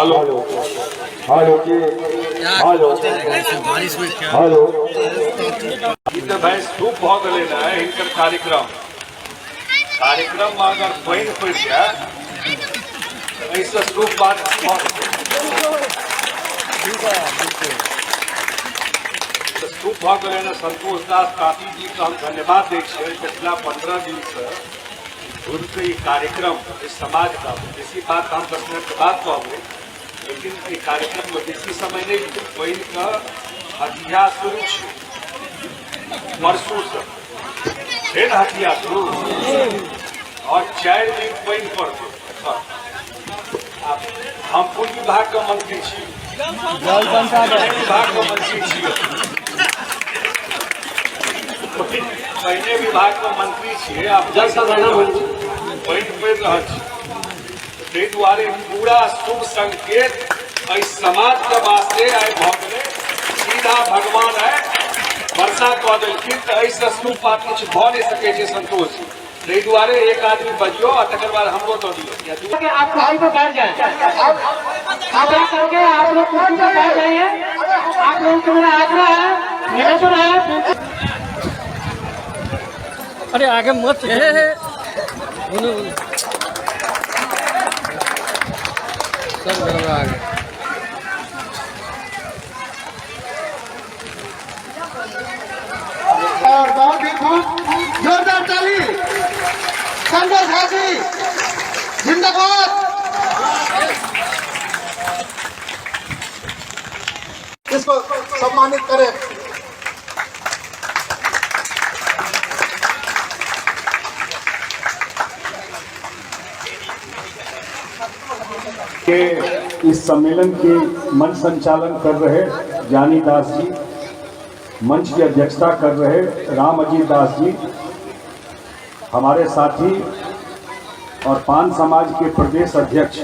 Hello hello जी hello hello. ई तऽ भाई शुभ भऽ गेलै ने हिनकर कार्यक्रम। कार्यक्रममे अगर पानि पड़ि जाय तऽ एहिसँ शुभ बात भऽ तऽ शुभ भऽ गेलै ने। संतोष दास ताती जीके हम धन्यवाद दै छियै। पछिला 15 दिनसँ घुरिके ई कार्यक्रम एहि समाजके, बेसी बात हम 10 मिनटके बाद कहबै, लेकिन एहि कार्यक्रममे बेसी समय नहि दियौ। पानिके हथिया शुरू छै परसूसँ, छै ने हथिया शुरू, और 4 दिन पानि पड़तै। हम कोन विभागके मंत्री छी? विभागके मंत्री छी, पहिने विभागके मंत्री छियै, आब जल संसाधन पानि पड़ि रहल छै। ताहि दुआरे पूरा शुभ संकेत एहि समाजके वास्ते आइ भऽ गेलै। सीधा भगवान आइ वर्षा कऽ देलखिन, तऽ एहिसँ शुभ बात किछु भऽ नहि सकै छै संतोष जी। ताहि दुआरे एक आदमी बजियौ आ तकर बाद हमरो दऽ दियौ। आप कुर्सी पर बैठ जाए, कृपया करके आप लोग कुर्सी पर बैठ जाइए। आप लोगों को मेरा आग्रह है, निवेदन है। अरे आगे मत, बोलो बोलो, सब गड़बड़ा गए। और बहुत ही खूब जोरदार ताली। संजय झा जी जिंदाबाद। इसको सम्मानित करें। के इस सम्मेलन के मंच संचालन कर रहे जानी दास जी, मंच की अध्यक्षता कर रहे राम अजीत दास जी, हमारे साथी और पान समाज के प्रदेश अध्यक्ष,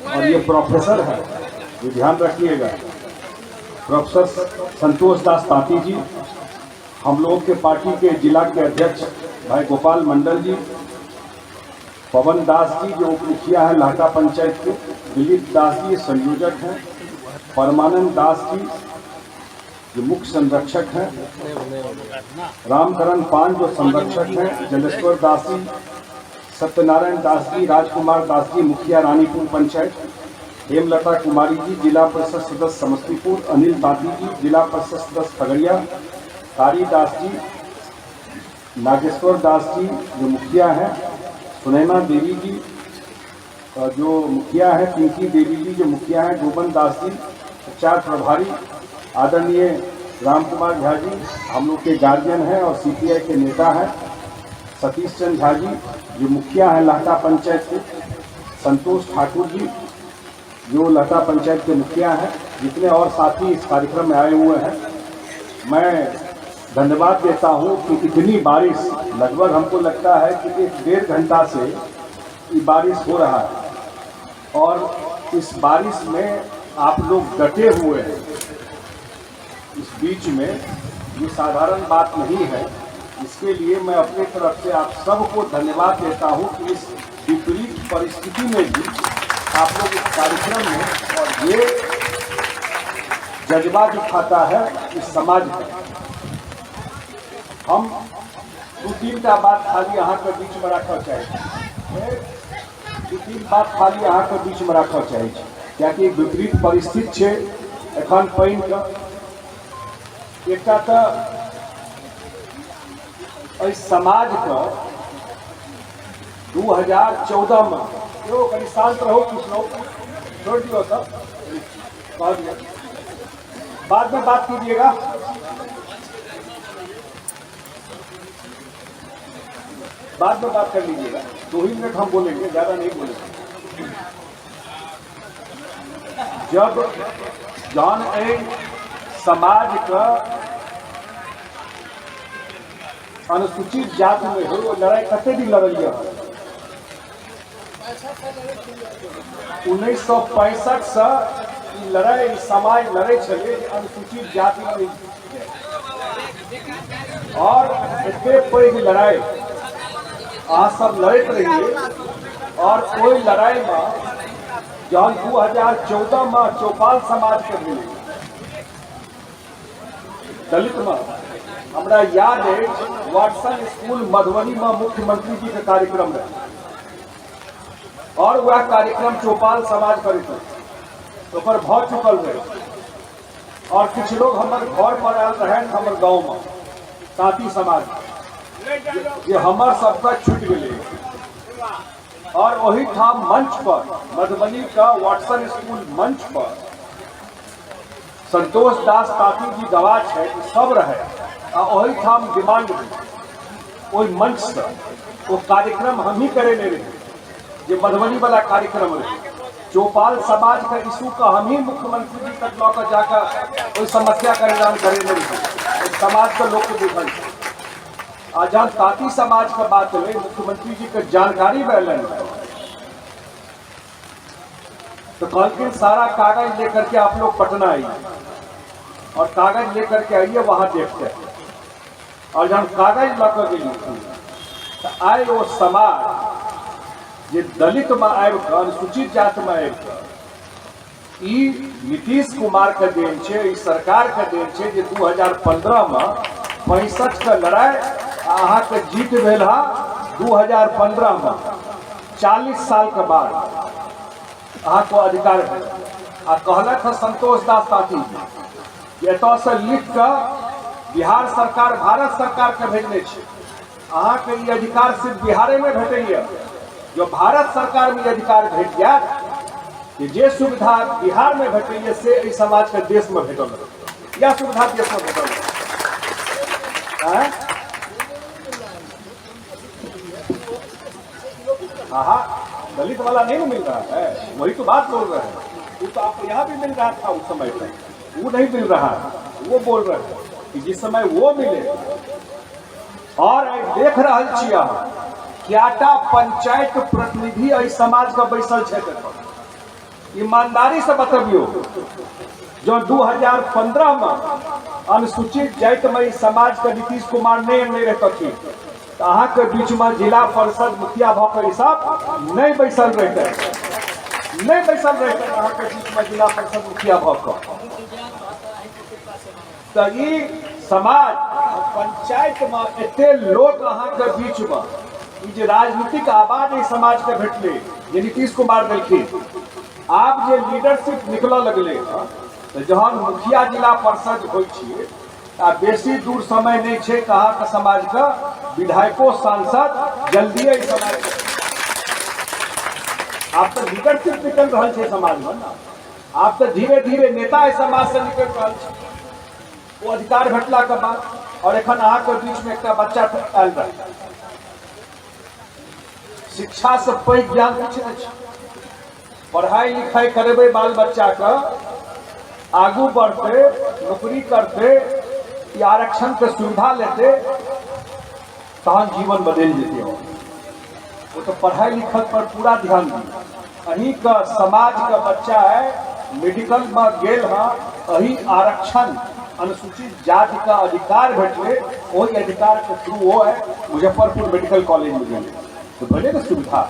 और ये प्रोफेसर है, ये ध्यान रखिएगा, प्रोफेसर संतोष दास तांती जी, हम लोगों के पार्टी के जिला के अध्यक्ष भाई गोपाल मंडल जी, पवन दास जी जो उप मुखिया है लाटा पंचायत के, दिलीप दास जी संयोजक हैं, परमानंद दास जी जो मुख्य संरक्षक हैं, रामकरण पान जो संरक्षक हैं, जलेश्वर दास जी, सत्यनारायण दास जी, राजकुमार दास जी मुखिया रानीपुर पंचायत, हेमलता कुमारी जी जिला परिषद सदस्य समस्तीपुर, अनिल तांती जी जिला परिषद सदस्य खगड़िया, कारी दास जी, नागेश्वर दास जी जो मुखिया हैं, सुनैना देवी जी जो मुखिया है, पिंकी देवी जी जो मुखिया हैं, गोबन दास जी 4 प्रभारी, आदरणीय राम कुमार झा जी हम लोग के गार्जियन हैं और सीपीआई के नेता हैं, सतीश चंद्र झा जी जो मुखिया हैं लहटा पंचायत के, संतोष ठाकुर जी जो लहटा पंचायत के मुखिया हैं, जितने और साथी इस कार्यक्रम में आए हुए हैं, मैं धन्यवाद देता हूं कि इतनी बारिश, लगभग हमको लगता है कि 1-1.5 घंटा से ये बारिश हो रहा है और इस बारिश में आप लोग डटे हुए हैं। इस बीच में ये साधारण बात नहीं है। इसके लिए मैं अपने तरफ से आप सबको धन्यवाद देता हूं कि इस विपरीत परिस्थिति में भी आप लोग इस कार्यक्रम में, और ये जज्बा दिखाता है इस समाज का। हम 2-3 टा बात खाली अहाँ के बीच में राखऽ चाहै छी, 2-3 बात खाली अहाँ के बीच में राखऽ चाहै छी, कियाकि विपरीत परिस्थिति छै एखन पानिके। एकटा तऽ एहि समाजके 2014 में, यौ कनि शांत रहू, कुछ रहो, छोड़ दियौ सब, कह दियौ, बाद में बात कीजिएगा। बाद में बात कर लीजिएगा, 2 ही मिनट हम बोलेंगे, ज्यादा नहीं बोलेंगे। जब जहन एहि समाज का अनुसूचित जाति में हो, वो लड़ाई कते दिन लड़ल यऽ? 1965 से ई लड़ाई समाज लड़े छलै अनुसूचित जाति में, और एते पैघ लड़ाई अहाँ सब लड़ैत रहिए, और ओहि लड़ाई में जहन 2014 में चौपाल समाज के भेलै दलित में, हमरा याद अछि वाटसन स्कूल मधुबनी में मुख्यमंत्री जी के कार्यक्रम रहे और वह कार्यक्रम चौपाल समाज करैत रहे, ओकर भऽ चुकल रहे और किछु लोग हमर घर पर आयल रहनि हमर गाँव में ताँती समाज जे हमर सबके छूटि गेलै और ओही ठाम मंच पर मधुबनी का वाटसन स्कूल मंच पर संतोष दास ताँती जी गवाह छै, सब रहे आ ओही ठाम डिमांड भेल ओहि मंच से। ओ कार्यक्रम हम ही करेने रही जे मधुबनी वाला कार्यक्रम रहे। चौपाल समाज के इशू के हम ही मुख्यमंत्री जी तक लऽ के जाकर ओहि समस्या के निदान करेने रही। समाज के लोग के बुझल छै। आ जहन ताँती समाज के बात भेलै, मुख्यमंत्री जी के जानकारी भेलनि तो कहलखिन सारा कागज लेकर के आप लोग पटना आइए और कागज लेकर के आइए, वहां देखते हैं। और जहन कागज लऽ के गेलियै तऽ आइ ओ समाज जे दलित में आबि कऽ, अनुसूचित जाति में आबि कऽ, ई नीतीश कुमार के देन छै, ई सरकार के देन छै जे 2015 में 65 के लड़ाई आ अहाँके जीत भेल हँ 2015 में, 40 साल के बाद अहाँके अधिकार भेल। आ कहलक हँ संतोष दास ताँती जी कि एतऽसँ लिख कऽ बिहार सरकार भारत सरकार के भेजने छै, अहाँके ई अधिकार सिर्फ बिहारेमे भेटैए। जो भारत सरकारमे ई अधिकार भेट जायत कि जे सुविधा बिहारमे भेटैए से एहि समाजके देशमे भेटल रहत, यह सुविधा देशमे भेटल रहत। हाँ, दलित वाला नहीं मिल रहा है, वही तो बात बोल रहे हैं। वो तो आपको यहाँ भी मिल रहा था उस समय पर, वो नहीं मिल रहा है। वो बोल रहे हैं कि जिस समय वो मिले। और आइ देख रहल छी अहाँ कएटा पंचायत प्रतिनिधि एहि समाज के बैसल छै। ईमानदारी से बतबियो, जो 2015 में अनुसूचित जाति में इस समाज के नीतीश कुमार नहीं अनने रहतथिन तऽ अहाँके बीच में जिला परिषद मुखिया भऽ कऽ ई सब नहीं बैसल रहते, नहीं बैसल रहते अहाँके बीच में जिला परिषद मुखिया भऽ कऽ। तऽ ई समाज पंचायत में एते लोग अहाँके बीच में ई जे राजनीतिक आवाज एहि समाज के भेटलै जे नीतीश कुमार देलखिन, आब जे लीडरशिप निकलऽ लगलै हँ तऽ जहन मुखिया जिला परिषद होइ छियै आ बेसी दूर समय नहि छै तऽ अहाँके समाजके विधायको सांसद जल्दिए एहि समाजके। आब तऽ लीडरशिप निकलि रहल छै समाजमे ने, आब तऽ धीरे धीरे नेता एहि समाजसँ निकलि रहल छै ओ अधिकार भेटलाके बाद। और एखन अहाँके बीचमे एकटा बच्चा आयल रहै। शिक्षा से पैघ ज्ञान किछु नहि छै। पढ़ाई लिखाई करेबै बाल बच्चाके, आगू बढ़तै, नौकरी करतै, ई आरक्षणके सुविधा लेतै, तहन जीवन बदलि जेतै। ओ तऽ पढ़ाई लिखाई पर पूरा ध्यान दियौ। अहीँके समाजके बच्चा है मेडिकलमे गेल हँ, अही आरक्षण अनुसूचित जातिके अधिकार भेटलै, ओहि अधिकारके थ्रू वो है मुजफ्फरपुर मेडिकल कॉलेजमे गेलै तऽ भेलै ने सुविधा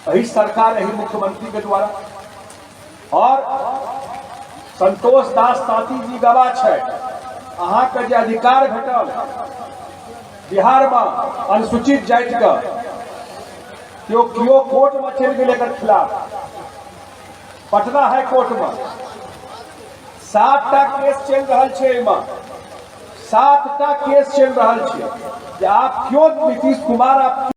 एहि सरकार एहि मुख्यमंत्री के द्वारा। और संतोष दास तांती जी गवाह छै, अहाँके जे अधिकार भेटल बिहारमे अनुसूचित जातिके, केओ केओ कोर्टमे चलि गेलै एकर खिलाफ। पटना हाई कोर्टमे 7टा केस चलि रहल छै, एहिमे 7टा केस चलि रहल छै जे आप क्यों नीतीश कुमार आप